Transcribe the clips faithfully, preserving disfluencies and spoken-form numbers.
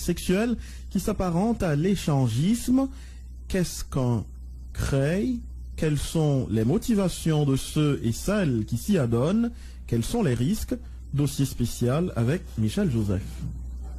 sexuel qui s'apparente à l'échangisme. Qu'est-ce qu'un crèy? Quelles sont les motivations de ceux et celles qui s'y adonnent? Quels sont les risques? Dossier spécial avec Michel Joseph.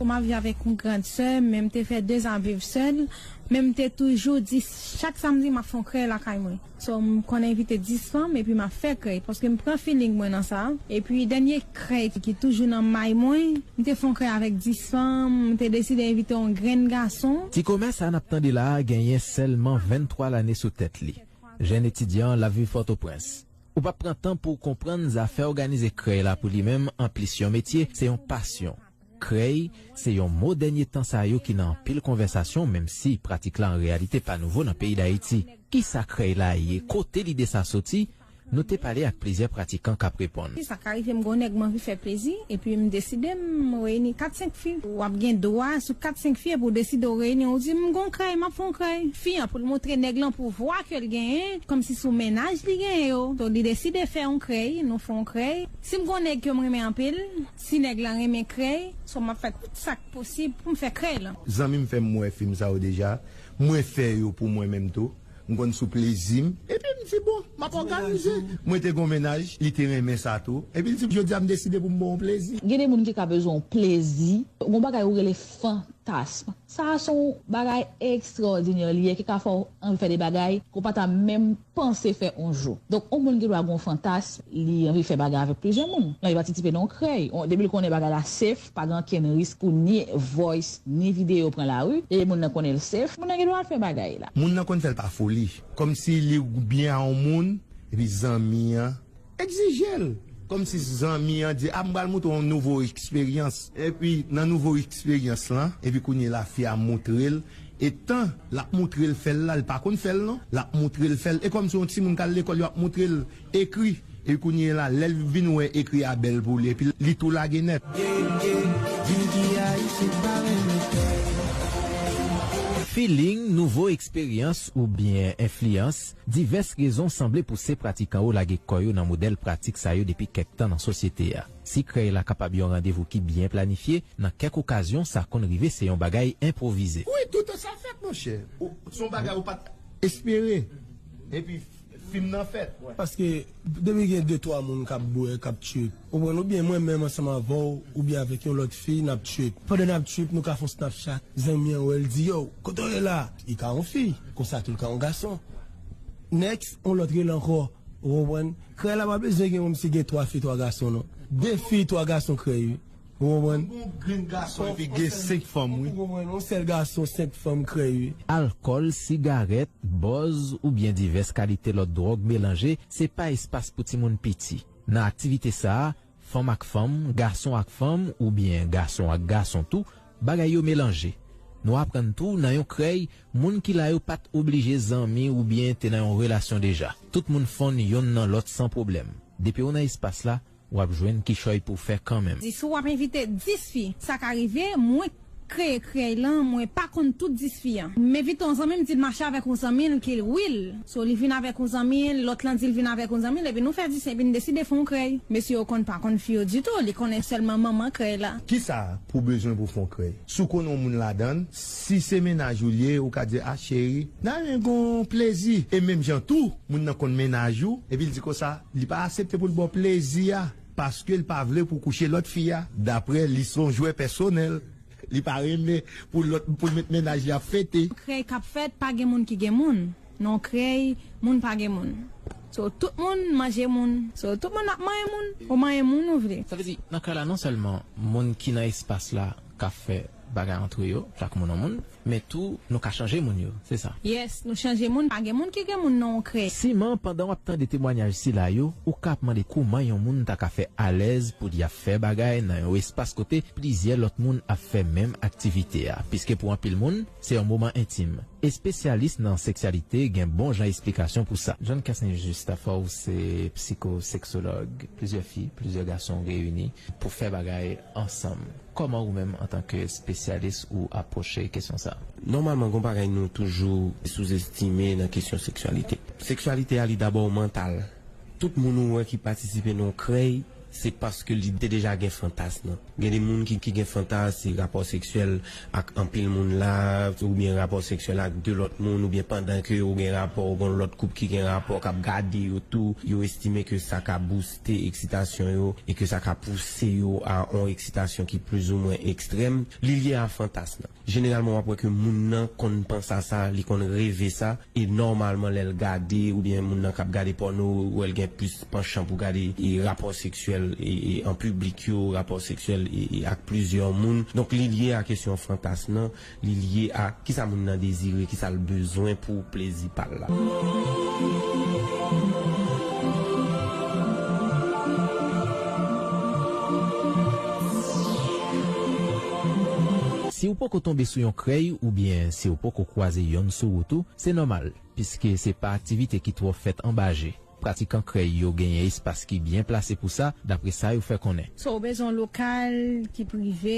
M ap viv avèk yon grand sè, men m te fè dezan ap viv sèl, men m te toujou di chak samdi m ap fè yon krèy lakay mwen. So, m konn envite dis fanm epi m ap fè krèy, paske m pran feeling mwen nan sa. Epi dènye krèy ki toujou nan may mwen, m te fè yon krèy avèk dis fanm, m te deside envite yon grenn gason. Ti Komè sa n ap tande la a genyen sèlman venntwa lane sou tèt li. Jèn etidyan, l ap viv Pòtoprens. Ou p ap pran tan pou w konprann zafè òganize krèy la pou li menm, anplis yon metye, se yon pasyon. Krèy, se yon mo dènye tan sa yo ki nan anpil konvèsasyon, menm si pratik la an reyalite pa nouvo nan peyi Dayiti. Kisa krèy la ye? Kote lide sa soti? Nou te pale ak plizyè pratikan k ap reponn. Sa ka rive m gon nèg m anvi fè plezi, epi m deside m reyini kat senk fi. W ap gen dwa sou kat senk fi epi w deside w reyini, w di m gon krèy, m ap fè yon krèy. Fi an pou l montre nèg lan pouvwa ke l genyen, kòmsi sou mennaj li genyen yo. So, li deside fè yon krèy, nou fè yon krèy. Si m gon nèg ke m renmen anpil, si nèg lan renmen krèy, so m ap fè tout sa k posib pou m fè krèy lan. Zanmi m fè m wè fim sa yo deja. Mwen fè yo pou mwen menm tou. M konn sou plezi m. Epi m di, bon, m ap òganize. Mwen te gon mennaj, li te renmen sa tou. Epi l di, jodi a m deside pou m ba w yon plezi. Gen de moun ki ka bezwen yon plezi. Gon bagay ou rele fantasm. Sa a se yon bagay ekstraòdinè li ye ki ka fè w anvi fè de bagay ke w pa ta menm panse fè yon jou. Donk, yon moun gen dwa gen yon fantasm, li anvi fè bagay avèk plizyè moun. L anvi patisipe nan yon krèy. Depi l konnen bagay la safe, pa gen okenn risk pou ni voice, ni videyo pran lari. Depi moun nan konnen l safe, moun nan gen dwa al fè bagay la. Moun nan konn fè l pa foli. Kòmsi li byen a yon moun, epi zanmi an egzije l. Kòmsi zanmi an di, a m pral montre w yon nouvo eksperyans. Epi nan nouvo eksperyans lan, epi kounye la fi a montre l, e tan l ap montre l fè l la, li pa konn fè l non, l ap montre l fè l. E kòmsi yon timoun k al lekòl, yo ap montre l ekri. Epi kounye la, lè l vin wè ekri a bèl pou li, epi li tou lage nèt. Feeling, nouvo eksperyans oubyen enfliyans, divès rezon sanble pouse pratikan yo lage kò yo nan modèl pratik sa yo depi kèk tan nan sosyete a. Si krèy la kapab yon randevou ki byen planifye, nan kèk okazyon sa konn rive se yon bagay enpwovize. Wi, toutan sa fèt, monchè. Se yon bagay ou pa t espere. Epi, fim nan fèt. Paske depi gen de twa moun k ap bwè, k ap trip, ou konprann, oubyen mwen menm ansanm avè w, oubyen avèk yon lòt fi, n ap trip. Pandan n ap trip, nou ka fè yon Snapchat, zanmi an wè l di, yo, kote w ye la? Li ka yon fi, konsa tou l ka yon gason. Next, yon lòt rele ankò, ou konprann? Krèy la pa bezwen gen kòmsi gen twa fi, twa gason non. De fi, twa gason krèy wi. Ou konprann? Gon grenn gason epi gen senk fanm wi. Ou konprann? Yon sèl gason, senk fanm krèy wi. Alkòl, sigarèt, bòz oubyen divès kalite lòt dwòg melanje, se pa espas pou timoun piti. Nan aktivite sa a, fanm ak fanm, gason ak fanm, oubyen gason ak gason tou, bagay yo melanje. Nou aprann tou, nan yon krèy, moun ki la yo pa t oblije zanmi oubyen te nan yon relasyon deja. Tout moun fonn yonn nan lòt san pwoblèm. Depi w nan espas la, w ap jwenn kichòy pou w fè kanmenm. Di si w ap envite dis fi, sa ka rive, mwen kreye krèy lan, mwen pa konn tout dis fi an. M envite yon zanmi m, di l mache avèk yon zanmi l ki l wi l. So, li vin avèk yon zanmi l, lòt lan di l vin avèk yon zanmi l, epi nou fè dis epi n deside fè yon krèy. Mesye yo konn pa konn fi yo ditou, li konnen sèlman manman krèy la. Kisa pou w bezwen pou w fè yon krèy? Si w konnen yon moun ladan l, si se mennaj ou l ye, ou ka di, a cheri, n a renmen gen yon plezi. E menm jan tou, moun nan konn mennaj ou, epi l di konsa, li pa aksepte pou l ba w plezi a, paske l pa vle pou w kouche lòt fi a. Daprè li, se yon jwè pèsonèl. Li pa renmen pou lòt, pou l met mennaj li ap fete. Krèy k ap fèt, pa gen moun ki gen moun. Nan yon krèy, moun pa gen moun. So, tout moun manje moun. So, tout moun ap manyen moun. Ou manyen moun ou vle. Sa vle di, nan kay la, non sèlman moun ki nan espas la ka fè bagay antre yo, chak moun yon moun, men tou, nou ka chanje moun yo, se sa. Yes, nou chanje moun, pa gen moun ki gen moun nan yon krèy. Siman, pandan w ap tande temwanyaj sila yo, ou ka ap mande kouman yon moun ta ka fè alèz pou li ap fè bagay nan yon espas kote plizyè lòt moun ap fè menm aktivite a, piske pou anpil moun, se yon moman entim. Espesyalis nan seksyalite gen bon jan esplikasyon pou sa. John Kesney Justafa, ou se psikosèksològ, plizyè fi, plizyè gason reyini pou fè bagay ansanm. Kòman ou menm, antanke espesyalis, ou apwoche kesyon sa a? Nòmalman, gon bagay nou toujou souzestime nan kesyon seksyalite. Seksyalite a, li dabò mantal. Tout moun ou wè ki patisipe nan yon krèy, Se paske li te deja gen fantas nan. Gen de moun ki, ki gen fantas, se rapò seksyèl ak anpil moun la, oubyen rapò seksyèl ak de lòt moun, oubyen pandan ke ou gen rapò, ou gen lòt koup ki gen rapò, k ap gade yo tou, yo estime ke sa ka bouste eksitasyon yo e ke sa ka pouse yo a yon eksitasyon ki plizoumwen ekstrèm. Li lye a fantas nan. Jeneralman, w ap wè ke moun nan konn panse a sa, li konn reve sa, e nòmalman, lè l gade, oubyen moun nan k ap gade pòno, ou wè l gen plis panchan pou gade e rapò seksyèl e, e an piblik yo, rapò seksyèl e, e ak plizyè moun. Donk, li lye a kesyon fantas nan, li lye a kisa moun nan dezire, kisa l bezwen pou plezi pa l la. Si w poko tonbe sou yon krèy oubyen si w poko kwaze yonn sou wout ou, se nòmal, piske se pa aktivite ki twò fèt anba je. Pratikan krèy yo genyen espas ki byen plase pou sa, dapre sa yo fè konnen. So, ou bezwen yon lokal ki prive,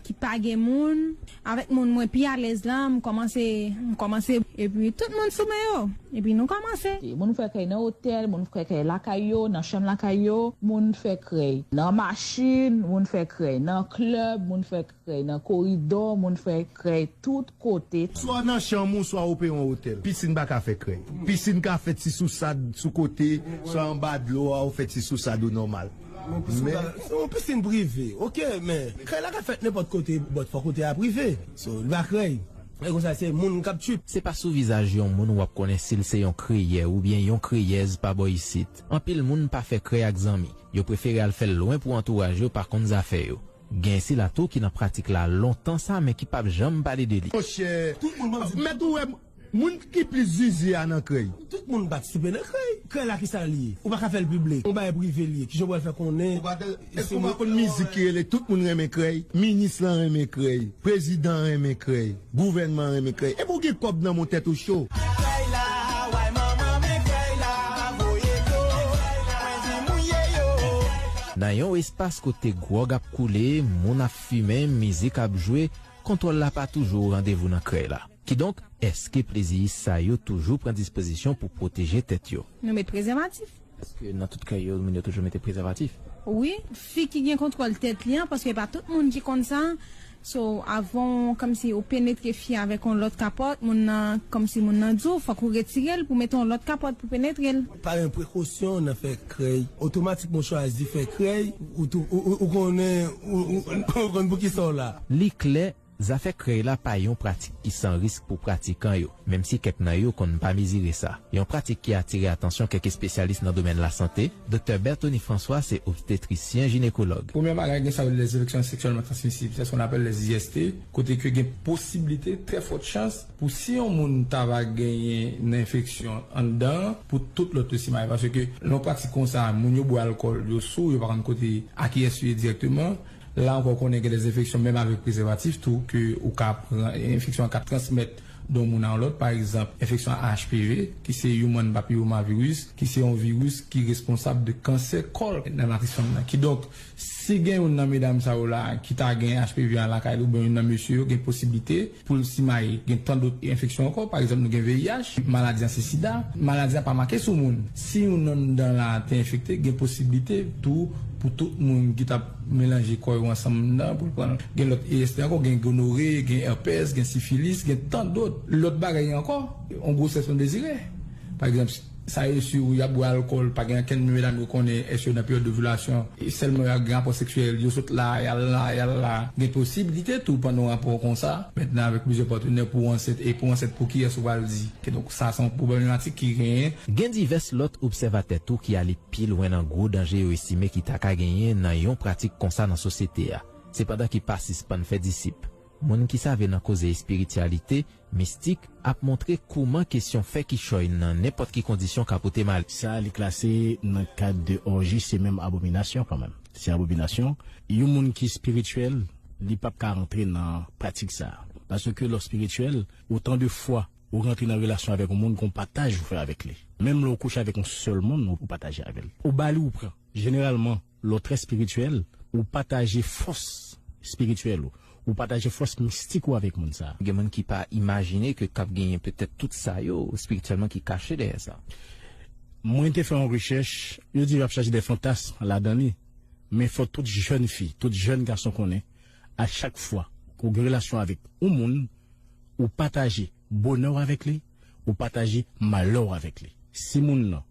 ki pa gen moun. Avèk moun mwen pi alèz la, m kòmanse, m kòmanse, epi tout moun sou men yo. Epi nou kòmanse. Moun fè krèy nan otèl, moun fè krèy lakay yo, nan chanm lakay yo, moun fè krèy nan machin, moun fè krèy nan klèb, moun fè krèy nan koridò, moun fè krèy tout kote. Swa nan chanm ou, swa ou peye yon otèl. Pisin pa ka fè krèy. Pisin ka fèt si sou sad, sou kote, swa anba dlo a, ou fèt si sou sad ou nòmal. Men pisin pa, se yon pisin prive, oke, men krèy la ka fèt nenpòt kote, but fò kote a prive. So, li pa krèy. E konsa, se moun k ap trip. Se pa sou vizaj yon moun w ap konnen si l se yon kreyè oubyen yon kreyèz pa bò isit. Anpil moun pa fè krèy ak zanmi. Yo prefere al fè l lwen pou antouraj yo pa konn zafè yo. Gen sila tou ki nan pratik la lontan sa, men ki p ap janm pale de li. Monchè, tout moun ban m di, mèt ou wè moun ki plis zizi a nan krèy. Tout moun patisipe nan krèy. Krèy la, kisa l ye? Ou pa ka fè l piblik. Yon bagay prive l ye. Kijan w pral fè konnen? Ou pa ka, èske w pa konn mizik ki rele Tout moun renmen krèy? Minis lan renmen krèy. Prezidan renmen krèy. Gouvènman renmen krèy. Epi w gen kòb nan men w, tèt ou cho. Krèy la, way manman men krèy la, voye dlo, mwen di mouye yo. Nan yon espas kote gwòg ap koule, moun ap fimen, mizik ap jwe, kontwòl la pa toujou o randevou nan krèy la. Kidonk, èske pleziyis sa yo toujou pran dispozisyon pou pwoteje tèt yo? Nou met prezèvatif. Èske nan tout krèy yo, moun yo toujou mete prezèvatif? Wi, fi ki gen kontwòl tèt li an, paske e pa tout moun ki konn sa. So, avan w, kòmsi ou penetre fi avèk yon lòt kapòt, moun nan, kòmsi moun nan di w, fòk ou retire l pou mete yon lòt kapòt pou penetre l. Pa gen prekosyon nan fè krèy. Otomatikman w chwazi fè krèy, ou tou, ou, ou, ou konnen, ou, ou, ou konn pou kisa w la. Li klè, zafè krèy la pa yon pratik ki san risk pou pratikan yo, menm si kèk nan yo konn pa mezire sa. Yon pratik ki atire atansyon kèk espesyalis nan domèn lasante, Doktè Berthony François se obstetrisyen jinekològ. Premye bagay, gen sa yo rele les infections sexuellement transmissibles, c'est ce qu'on appelle les I S T, kote ke gen posiblite, trè fòt chans, pou si yon moun ta va genyen nan enfeksyon anndan, pou tout lòt yo simaye. Paske lè yon pratik konsa, moun yo bwè alkòl, yo sou, yo pa konn kote, a kiyès yo ye dirèkteman. La ankò, konnen gen de enfeksyon, menm avèk prezèvatif tou, ke ou ka pran, enfeksyon an ka transmèt de yon moun a yon lòt. Pa egzanp, enfeksyon a H P V, ki se Human Papillomavirus, ki se yon viris ki responsab de kansè kòl nan matris fanm nan. Kidonk, si gen youn nan medam sa yo la ki ta gen H P V an lakay li, oubyen youn nan mesye yo, gen posiblite pou l simaye. Gen tan dòt enfeksyon ankò, pa egzanp, nou gen V I H, maladi an se sida, maladi a pa make sou moun. Si youn anndan la te enfekte, gen posiblite tou pou tout moun ki t ap melanje kò yo ansanm anndan pou l pran l. Gen lòt E S T ankò, gen gonore, gen èpès, gen sifilis, gen tan dòt. Lòt bagay ankò, yon gwosès non dezire. Pa egzanp, sa yo si y ap bwè alkòl, pa gen okenn medam yo konnen èske yo nan peryòd ovilasyon, e sèlman y ap gen rapò seksyèl, yo sot la, y al la, y al la. Gen posiblite tou pandan yon rapò konsa, mentnan avèk plizyè patnè pou w ansent, e pou w ansent pou kiyès ou pral di. Kidonk, sa se yon pwoblematik ki genyen. Gen divès lòt obsèvatè tou ki ale pi lwen nan gwo danje yo estime ki ta ka genyen nan yon pratik konsa nan sosyete a. Sepandan ki pa sispann fè disip. Moun ki save nan koze espirityalite, mistik, ap montre kouman kesyon fè kichòy nan nenpòt ki kondisyon ka pote malè. Sa, li klase nan kad de orji, se menm abominasyon kanmenm. Se abominasyon. Yon moun ki espirityèl, li p ap ka rantre nan pratik sa. Paske lè w espirityèl, otan de fwa ou rantre nan relasyon avèk yon moun, gon pataj ou fè avèk li. Menm lè w kouche avèk yon sèl moun, ou pataje avè l. Ou ba li, ou pran. Jeneralman, lè w trè espirityèl, ou pataje fòs espirityèl ou. Ou pataje fòs mistik ou avèk moun sa a. Gen moun ki pa imajine ke k ap genyen petèt tout sa yo espirityèlman ki kache dèyè sa. Mwen te fè yon rechèch, yo di y ap chache de fantasm ladan li. Men fò tout jèn fi, tout jèn gason konnen, a chak fwa ke w gen relasyon avèk yon moun, ou pataje bonè w avèk li, ou pataje malè w avèk li. Si moun nan,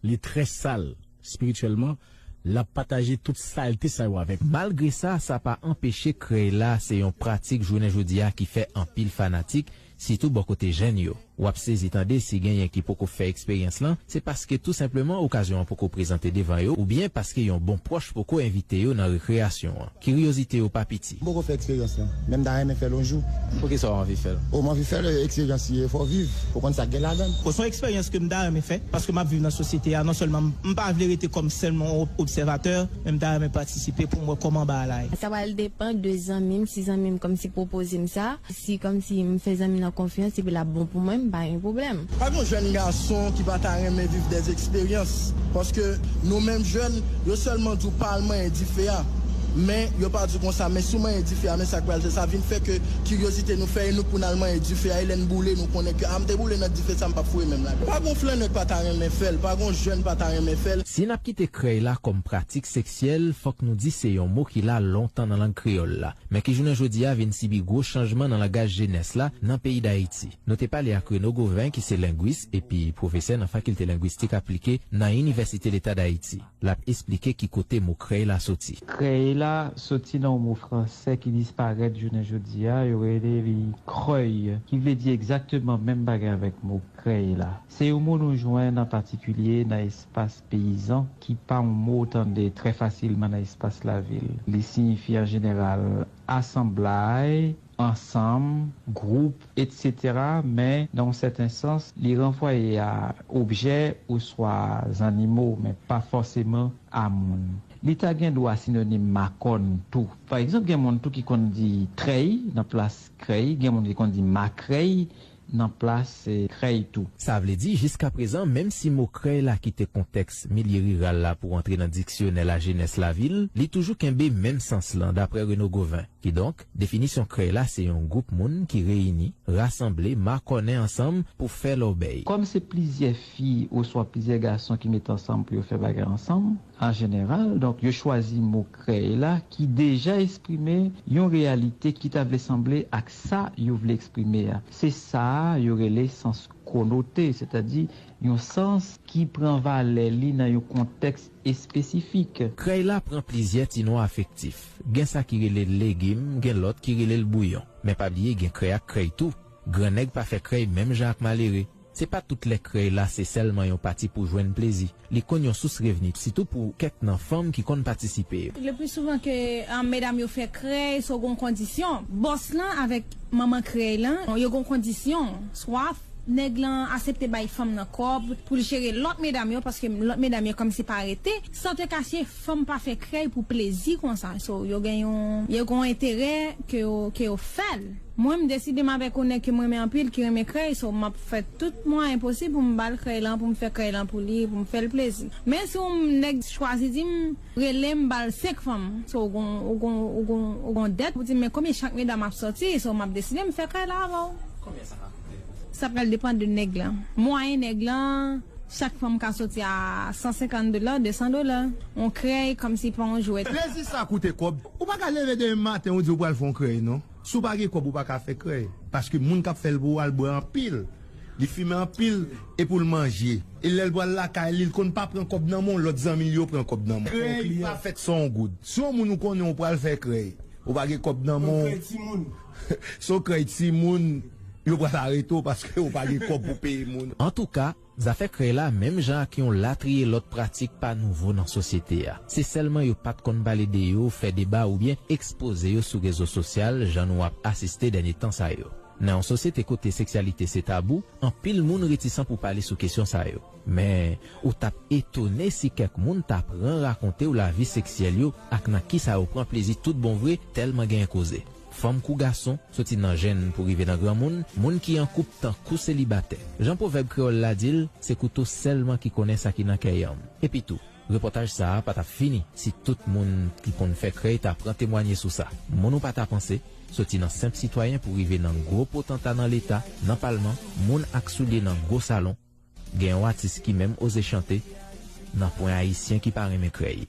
li trè sal espirityèlman, l ap pataje tout salte sa yo avèk ou. Malgre sa, sa pa anpeche krèy la se yon pratik jounen jodi a ki fè anpil fanatik, sitou bò kote jèn yo. W ap sezi tande si genyen ki poko fè eksperyans lan, se paske tou senpleman okazyon an poko prezante devan yo, oubyen paske yon bon pwòch poko envite yo nan rekreyasyon an. Kiryozite yo pa piti. M poko fè eksperyans lan, men m ta renmen fè l yon jou. Poukisa w anvi fè l? O, m anvi fè l, eksperyans li ye, fò w viv pou w konn sa k gen ladan l. O, se yon eksperyans ke m ta renmen fè, paske m ap viv nan sosyete a, non sèlman m, m pa vle rete kòm sèlman yon ob-, obsèvatè, men m ta renmen patisipe pou m wè kòman bagay la ye. Sa pral depann de zanmi m, si zanmi m kòmsi pwopoze m sa, si kòmsi m fè zanmi nan konfyans epi l ap bon pou mwen, m pa gen pwoblèm. Pa gen yon jèn gason ki pa ta renmen viv dè eksperyans, paske nou menm jèn, yo sèlman di w pa al manyen dife a, men yo pa di w konsa, men si w manyen dife a, men sa k pral fè, sa vin fè ke kiryozite nou fè e nou k pou n al manyen dife a, e lè n boule, nou konnen ke, a, m te boule nan dife sa, m p ap foure menm ladan. Pa gen yon flannè k pa ta renmen fè l, pa gen yon jèn pa ta renmen fè l. Si n ap kite krèy la kòm pratik seksyèl, fòk nou di se yon mo ki la lontan nan lang kreyòl la, men ki jounen jodi a vin sibi gwo chanjman nan langaj jenès la nan peyi Dayiti. Nou te pale ak Renaud Gauvin, ki se lengwis epi pwofesè nan Fakilte Lengwistik Aplike nan Inivèsite Leta Dayiti. L ap esplike ki kote mo krèy la soti. Krèy la soti nan yon mo fransè ki disparèt jounen jodi a, yo rele li krèy, ki vle di egzakteman menm bagay avèk mo krèy la. Se yon mo nou jwenn an patikilye nan espas peyizan, ki pa yon mo w tande trè fasilman nan espas lavil. Li siyifi an jeneral asanblay, ansanm, gwoup, etsetera, men nan yon sèten sans, li ranvwaye a objè oswa zannimo, men pa fòseman a moun. Li ta gen dwa sinonim makòn tou. Pa egzanp, gen moun tou ki konn di trèy nan plas krèy, gen moun ki konn di makrèy nan plas, eh, krèy tou. Sa vle di, jiskaprezan, menm si mo krèy la kite kontèks milye riral la pou antre nan diksyonè lajenès lavil, li toujou kenbe menm sans lan, daprè Renaud Gauvin. Kidonk, definisyon krèy la se yon gwoup moun ki reyini, rasanble, makònen ansanm pou fè lòbèy. Kòm se plizyè fi oswa plizyè gason ki mete ansanm pou yo fè bagay ansanm, an jeneral, donk, yo chwazi mo krèy la ki deja eksprime yon reyalite ki ta vle sanble ak sa yo vle eksprime a. Se sa a yo rele sans konote, sètadi yon sans ki pran valè li nan yon kontèks espesifik. Krèy la pran plizyè ti non afektif. Gen sa ki rele l legim, gen lòt ki rele l bouyon. Men pa bliye gen krèy ak krèy tou. Gran nèg pa fè krèy menm jan ak malere. Se pa tout lè krèy la se sèlman yon pati pou jwenn plezi. Li konn yon sous revni, sitou pou kèk nan fanm ki konn patisipe yo. Le plus souvent ke, ah, medam yo fè krèy, so gon kondisyon. Bòs lan avèk manman krèy lan, yo gon kondisyon. Swa nèg lan aksepte bay fanm nan kòb pou l jere lòt medam yo, paske lòt medam yo kòmsi pa rete. San te kache, fanm pa fè krèy pou plezi konsa. So, yo gen yon, yo gon enterè ke yo, ke yo fè l. Mwen, m deside m avèk yon nèg ke m renmen anpil, ki renmen krèy, so m ap fè tout mwayen posib pou m ba l krèy lan, pou m fè krèy lan pou li, pou m fè l plezi. Men si yon nèg chwazi di m, rele m, ba l senk fanm, so ou gon, ou gon, ou gon, ou gon dèt, ou di m, men konbyen chak medam ap sòti, so m ap deside m fè krèy la avè w. Konbyen sa ap koute? Sa pral depann de nèg lan. Mwayen nèg lan, chak fanm ka sòti a san senkant dola, de san dola. On krèy kòmsi pa on jwèt. Plezi sa koute kòb. Ou pa ka leve demen maten, ou di ou pral fè on krèy, non. Si w pa gen kòb, ou pa ka fè krèy. Paske moun k ap fè l pou w a, l bwè anpil. Li fimen anpil, e pou l manje. E lè l pral lakay li, l konn pa pran kòb nan men w, lòt zanmi l yo pran kòb nan men w. Krèy pa fèt san on goud. Si on moun ou konnen ou pral fè krèy, ou pa gen kòb nan men w. Si on krèy timoun, yo pral arete w paske ou pa gen kòb pou peye moun. Antouka, zafè krèy la, menm jan ak yon latriye lòt pratik, pa nouvo nan sosyete a. Se sèlman yo pa t konn pale de yo, fè deba oubyen ekspoze yo sou rezo sosyal, jan nou ap asiste dènye tan sa yo. Nan yon sosyete kote seksyalite se tabou, anpil moun retisan pou pale sou kesyon sa yo. Men, ou t ap etone si kèk moun ta pran rakonte w lavi seksyèl yo ak nan kisa yo pran plezi tout bon vre, tèlman genyen koze. Fanm kou gason, soti nan jenn pou rive nan granmoun, moun ki an koup tankou selibatè. Jan pwovèb kreyòl la di l, se kouto sèlman ki konnen sa ki nan kè yanm. Epi tou, repòtaj sa a pa t ap fini si tout moun ki konn fè krèy ta pran temwanye sou sa. Moun ou pa ta panse, soti nan senp sitwayen pou rive nan gwo potanta nan leta, nan palman, moun ak soulye nan gwo salon, gen yon atis ki menm oze chante, nan pwen ayisyen ki pa renmen krèy.